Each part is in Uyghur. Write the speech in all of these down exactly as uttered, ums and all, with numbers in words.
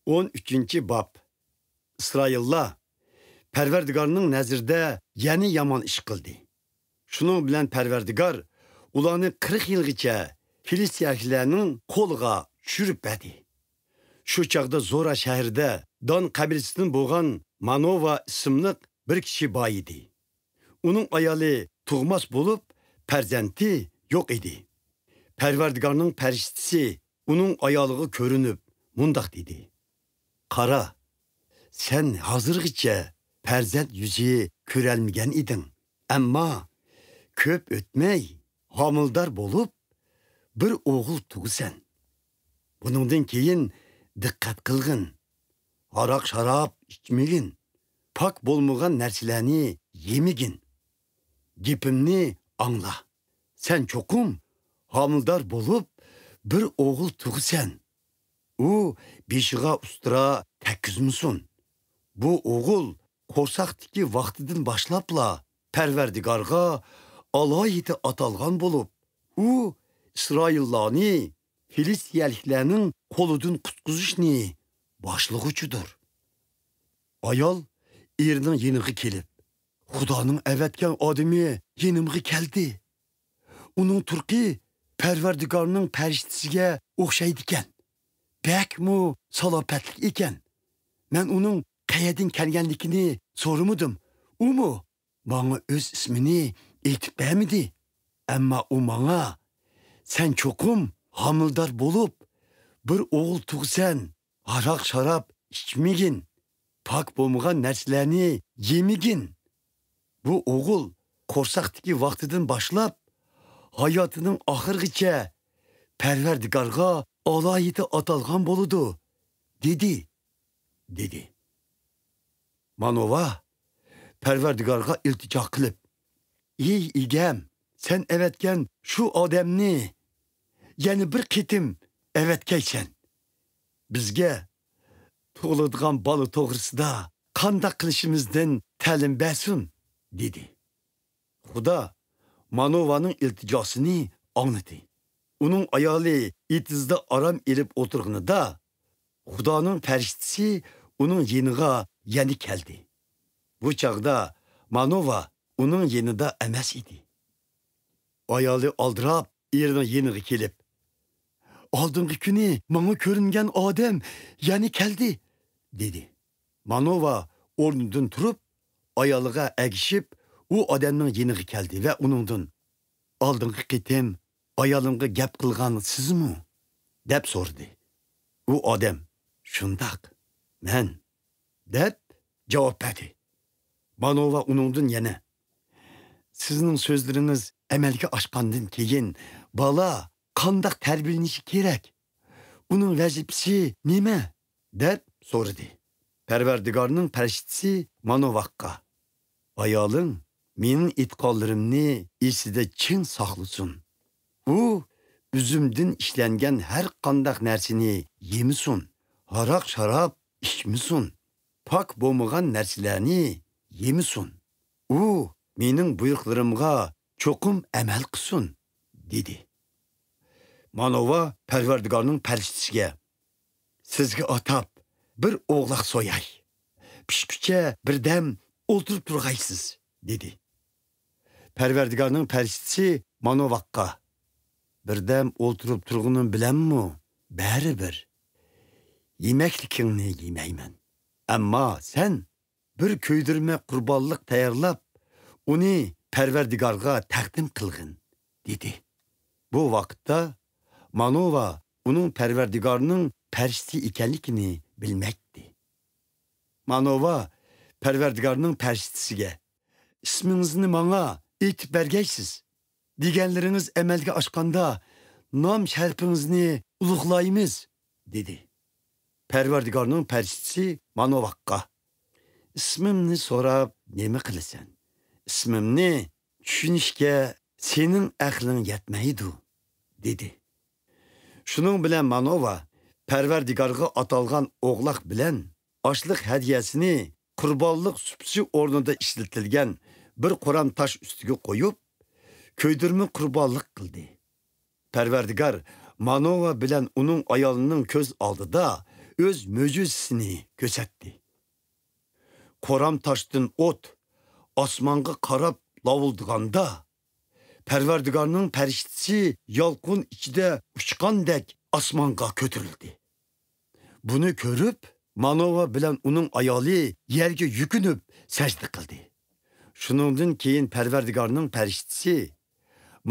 ئون ئۈچىنچى باب. ئىسرائىللار پەرۋەردىگارنىڭ نەزىرىدە يەنە يامان ئىش قىلدى. شۇنىڭ بىلەن پەرۋەردىگار ئۇلارنى قىرىق يىلغىچە فىلىستىيەلىكلەرنىڭ قولىغا چۈشۈرۈپ بەردى. شۇ چاغدا زورا شەھىرىدە دان قەبىلىسىدىن بولغان مانوۋا ئىسىملىق بىر كىشى بار ئىدى. ئۇنىڭ ئايالى تۇغماس بولۇپ، پەرزەنتى يوق ئىدى. پەرۋەردىگارنىڭ پەرىشتىسى ئۇنىڭ ئايالىغا كۆرۈنۈپ، مۇنداق دېدى: «قارا، سەن ھازىرغىچە پەرزەنت يۈزى كۆرەلمىگەن ئىدىڭ. ئەمما كۆپ ئۆتمەي، ھامىلىدار بولۇپ، بىر ئوغۇل تۇغىسەن. بۇنىڭدىن كېيىن دىققەت قىلغىن. ھاراق-شاراب ئىچمىگىن. پاك بولمىغان نەرسىلەرنى يېمىگىن. گېپىمنى ئاڭلا. سەن چوقۇم ھامىلىدار بولۇپ، بىر ئوغۇل تۇغىسەن. ئۇ بېشىغا ئۇستىرا تەگكۈزمىسۇن. بۇ ئوغۇل قورساقتىكى ۋاقتىدىن باشلاپلا پەرۋەردىگارغا ئالاھىدە ئاتالغان بولۇپ، ئۇ ئىسرائىللارنى فىلىستىيەلىكلەرنىڭ قولىدىن قۇتقۇزۇشنى باشلىغۇچىدۇر.» ئايال ئېرىنىڭ يېنىغا كېلىپ: «خۇدانىڭ ئەۋەتكەن ئادىمى يېنىمغا كەلدى. ئۇنىڭ تۇرقى پەرۋەردىگارنىڭ پەرىشتىسىگە ئوخشايدىكەن. بەكمۇ سالاپەتلىك ئىكەن. مەن ئۇنىڭ قەيەردىن كەلگەنلىكىنى سورىمىدىم. ئۇمۇ ماڭا ئۆز ئىسمىنى ئېيتىپ بەرمىدى. ئەمما ئۇ ماڭا، سەن چوقۇم ھامىلىدار بولۇپ، بىر ئوغۇل تۇغىسەن. ھاراق-شاراب ئىچمىگىن. پاك بولمىغان نەرسىلەرنى يېمىگىن. بۇ ئوغۇل قورساقتىكى ۋاقتىدىن باشلاپ، ھاياتىنىڭ ئاخىرىغىچە پەرۋەردىگارغا ئالاھىدە ئاتالغان بولىدۇ» دېدى، دېدى. مانوۋا پەرۋەردىگارغا ئىلتىجا قىلىپ: «ئى ئىگەم، سەن ئەۋەتكەن شۇ ئادەمنى يەنە بىر قېتىم ئەۋەتكەيسەن. بىزگە تۇغۇلىدىغان بالا توغرىسىدا قانداق قىلىشىمىزدىن تەلىم بەرسۇن» دېدى. خۇدا مانوۋانىڭ ئىلتىجاسىنى ئاڭلىدى. ئۇنىڭ ئايالى ئېتىزدا ئارام ئېلىپ ئولتۇرغىنىدا، خۇدانىڭ پەرىشتىسى ئۇنىڭ يېنىغا يەنە كەلدى. بۇ چاغدا مانوۋا ئۇنىڭ يېنىدا ئەمەس ئىدى. ئايالى ئالدىراپ ئېرىنىڭ يېنىغا كېلىپ: «ئالدىنقى كۈنى ماڭا كۆرۈنگەن ئادەم يەنە كەلدى» دېدى. مانوۋا ئورنىدىن تۇرۇپ، ئايالىغا ئەگىشىپ، ئۇ ئادەمنىڭ يېنىغا كەلدى ۋە ئۇنىڭدىن: «ئالدىنقى قېتىم ئايالىمغا گەپ قىلغان سىزمۇ؟» دەپ سورىدى. ئۇ ئادەم: «شۇنداق، مەن» دەپ جاۋاب بەردى. مانوۋا ئۇنىڭدىن يەنە: «سىزنىڭ سۆزلىرىڭىز ئەمەلگە ئاشقاندىن كېيىن بالا قانداق تەربىيەلىنىشى كېرەك؟ ئۇنىڭ ۋەزىپىسى نېمە؟» دەپ سورىدى. پەرۋەردىگارنىڭ پەرىشتىسى مانوۋاغا: «ئايالىڭ مېنىڭ ئېيتقانلىرىمنى ئېسىدە چىڭ ساقلىسۇن. ئۇ ئۈزۈمدىن ئىشلەنگەن ھەر قانداق نەرسىنى يېمىسۇن، ھاراق-شاراب ئىچمىسۇن، پاك بولمىغان نەرسىلەرنى يېمىسۇن. ئۇ مېنىڭ بۇيرۇقلىرىمغا چوقۇم ئەمەل قىلسۇن» دېدى. مانوۋا پەرۋەردىگارنىڭ پەرىشتىسىگە: «سىزگە ئاتاپ بىر ئوغلاق سوياي. پىشقۇچە بىردەم ئولتۇرۇپ تۇرغايسىز» دېدى. پەرۋەردىگارنىڭ پەرىشتىسى مانوۋاغا: «بىردەم ئولتۇرۇپ تۇرغىنىم بىلەنمۇ بەرىبىر يېمەكلىكىڭنى يېمەيمەن. ئەمما سەن بىر كۆيدۈرمە قۇربانلىق تەييارلاپ، ئۇنى پەرۋەردىگارغا تەقدىم قىلغىن» دېدى. بۇ ۋاقىتتا مانوۋا ئۇنىڭ پەرۋەردىگارنىڭ پەرىشتىسى ئىكەنلىكىنى بىلمەيتتى. مانوۋا پەرۋەردىگارنىڭ پەرىشتىسىگە: «ئىسمىڭىزنى ماڭا ئېيتىپ بەرگەيسىز. دېگەنلىرىڭىز ئەمەلگە ئاشقاندا، نام شەرىپىڭىزنى ئۇلۇغلايمىز» دېدى. پەرۋەردىگارنىڭ پەرىشتىسى مانوۋاغا: «ئىسمىمنى سوراپ نېمە قىلىسەن؟ ئىسمىمنى چۈشىنىشكە سېنىڭ ئەقلىڭ يەتمەيدۇ» دېدى. شۇنىڭ بىلەن مانوۋا پەرۋەردىگارغا ئاتالغان ئوغلاق بىلەن ئاشلىق ھەدىيەسىنى قۇربانلىق سۇپىسى ئورنىدا ئىشلىتىلگەن بىر قورام تاش ئۈستىگە قويۇپ، كۆيدۈرمە قۇربانلىق قىلدى. پەرۋەردىگار مانوۋا بىلەن ئۇنىڭ ئايالىنىڭ كۆز ئالدىدا ئۆز مۆجىزىسىنى كۆرسەتتى. قورام تاشتىن ئوت ئاسمانغا قاراپ لاۋۇلدىغاندا، پەرۋەردىگارنىڭ پەرىشتىسى يالقۇن ئىچىدە ئۇچقاندەك ئاسمانغا كۆتۈرۈلدى. بۇنى كۆرۈپ، مانوۋا بىلەن ئۇنىڭ ئايالى يەرگە يۈكۈنۈپ سەجدە قىلدى. شۇنىڭدىن كېيىن پەرۋەردىگارنىڭ پەرىشتىسى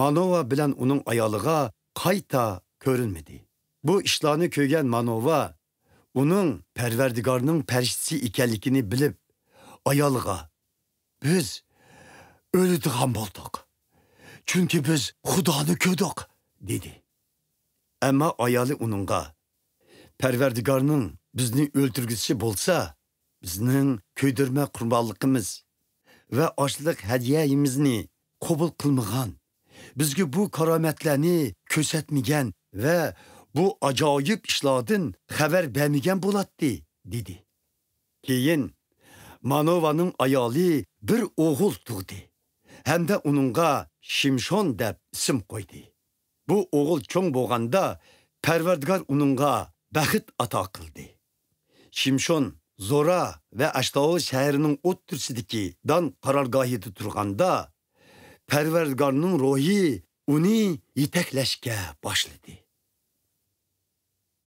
مانوۋا بىلەن ئۇنىڭ ئايالىغا قايتا كۆرۈنمىدى. بۇ ئىشلارنى كۆرگەن مانوۋا ئۇنىڭ پەرۋەردىگارنىڭ پەرىشتىسى ئىكەنلىكىنى بىلىپ، ئايالىغا، «بىز ئۆلىدىغان بولدۇق، چۈنكى بىز خۇدانى كۆردۇق» دېدى. ئەمما ئايالى ئۇنىڭغا، «پەرۋەردىگارنىڭ بىزنى ئۆلتۈرگۈسى بولسا، بىزنىڭ كۆيدۈرمە قۇربانلىقىمىز ۋە ئاشلىق ھەدىيەيىمىزنى قوبۇل قىلمىغان، بىزگە بۇ كارامەتلەرنى كۆرسەتمىگەن ۋە بۇ ئاجايىپ ئىشلاردىن خەۋەر بەرمىگەن بولاتتى» دېدى. كېيىن مانوۋانىڭ ئايالى بىر ئوغۇل تۇغدى ھەمدە ئۇنىڭغا شىمشون دەپ ئىسىم قويدى. بۇ ئوغۇل چوڭ بولغاندا، پەرۋەردىگار ئۇنىڭغا بەخت ئاتا قىلدى. شىمشون زورا ۋە ئەشتاۋول شەھىرىنىڭ ئوتتۇرىسىدىكى دان قارارگاھىدا تۇرغاندا، پەرۋەردىگارنىڭ روھى ئۇنى يېتەكلەشكە باشلىدى.